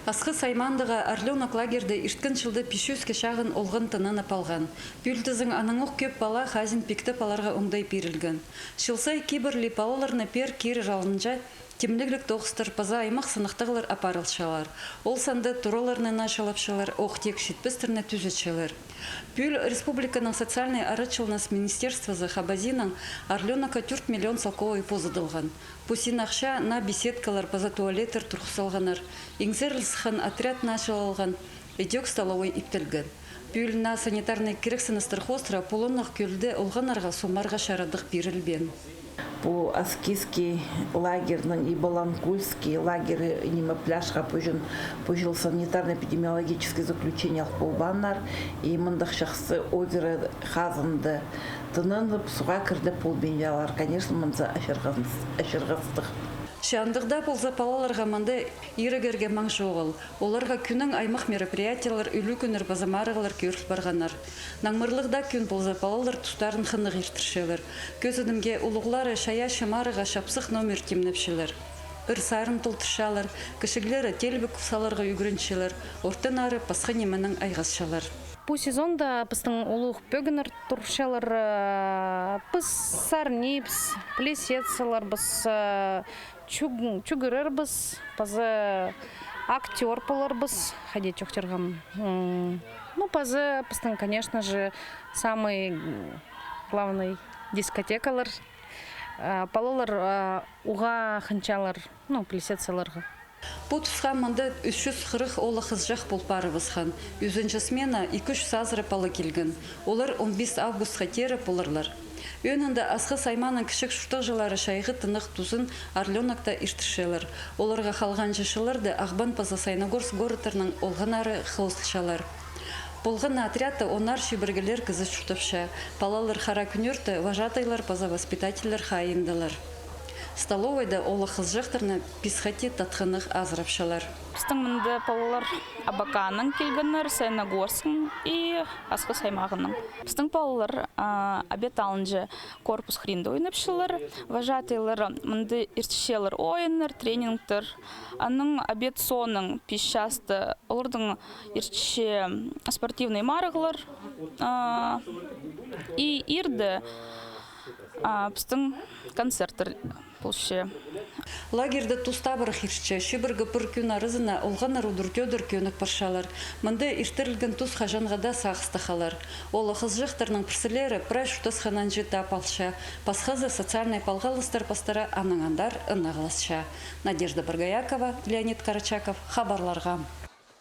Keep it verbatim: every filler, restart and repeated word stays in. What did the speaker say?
Асхыс аймаандағы «Орлёнок» лагерьде ирткен чылда пис чӱске чағын олған тынанып алған. Пӱӱл тізең, аннаң ох кӧп пала хазин пиктеп аларға оңдай пирілген. Чыл сай кибірліг палаларны пеер кирер алынҷа тимнігліг тоғыстар паза аймах сынахтағлар апарылчалар. Ол санда тураларны началапчалар, ох тек читпестерні тӱзетчелер. Пӱӱл республиканың социальнай аратчыланыс министерствозы хабазиинаң «Орлёнокка» тӧрт миллион салковай позыдылған. Пу син ахча на беседкалар паза туалеттер турғыс салғаннар, иңзер сыххан отряд началалған, ідӧк столовой иптелген. Пӱӱл на санитарнай кирексіністер хоостыра пулуңнығ кӧлде олғаннарға сомарға чарадығ пирілбеен. Пу Аскизский лагерьнің и Баланкульский лагері, ниме, пляжха пу чыл, пу чыл санитарно-эпидемиологический заключение алып полбааннар, и мындағ чахсы озеро хазында тынанып, суға кірдіп полбинчалар. Конечно, мынзы ачырғас-, ачырғастығ. Че андағ даа полза, палаларға мында ирігерге маң чоғыл. Оларға кӱннең аймах мероприятиелер, ӱлӱкӱннер паза марығлар кӧріл парғаннар. Наңмырлығ даа кӱн полза, палалар тустарын хынығ иртірчелер. Кӧзідімге, улуғлары чайаачы марыға чапсых номер тимнепчелер. Ыр-сарын толдырчалар, кічіглері телбек саларға ӱгренчелер, ортын ары пасха нименең айғасчалар. Пу сезонда пістің улуғ пӧгіннер турчалар, э, піс сарнирбыс, плясать саларбыс, э, чӱг-, чӱгӱрербіс, паза актёр поларбыс, хайди чоохтирға. М, ну, паза пістің, конечно же, самый, м, главный дискотекалар. Э, палалар, э, уғаа хынчалар, ну, плясать саларға. Пу тусха мында ӱс чӱс хырых оолах-хызыҷах пол парыбысхан. Ӱзінҷі смена ікі чӱс азыра пала килген. Олар он пис августха теере поларлар. Ӧӧнінде Асхыс аймааның кічіг чуртағҷылары чайғы тынағ тузын «Орлёнокта» иртірчелер. Оларға халғанҷы чылларда Ағбан паза Саяногорск городтарның олғаннары хығырылчалар. Полған на отрядта оннар чибіргілер кізі чуртапча. Палалар хараа кӱннерде вожатыйлар паза воспитательлер хайииндалар. Столовойда оолах-хызыҷахтарны пис хати татхыннығ азырапчалар. Пістің мында палалар Абаканнаң килгеннер, Саяногорскның и Асхыс аймағының. Пістің палалар, а, обед алынҷа корпус хыринда ойнапчалар. Вожатыйлар мында иртчелер ойыннар, тренингтер. Анаң обед соонаң пис часта оларның иртче спортивный марығлар, а, и ирде, а, пістің концерттер полча. Лагерьде тус табырах иртче, чибіргі пір кӱн аразына олғаннар удур-тӧдір кӧнік парчалар. Мында иртірілген тус хаҷанға даа сағыста халар. Оолах-хызыҷахтарның пірсілері прай чуртасхан анҷа тап алча, пасхазы социальнай палғалыстар пастыра анаң андар ынағласча. Надежда Боргоякова, Леонид Карачаков, хабарларға.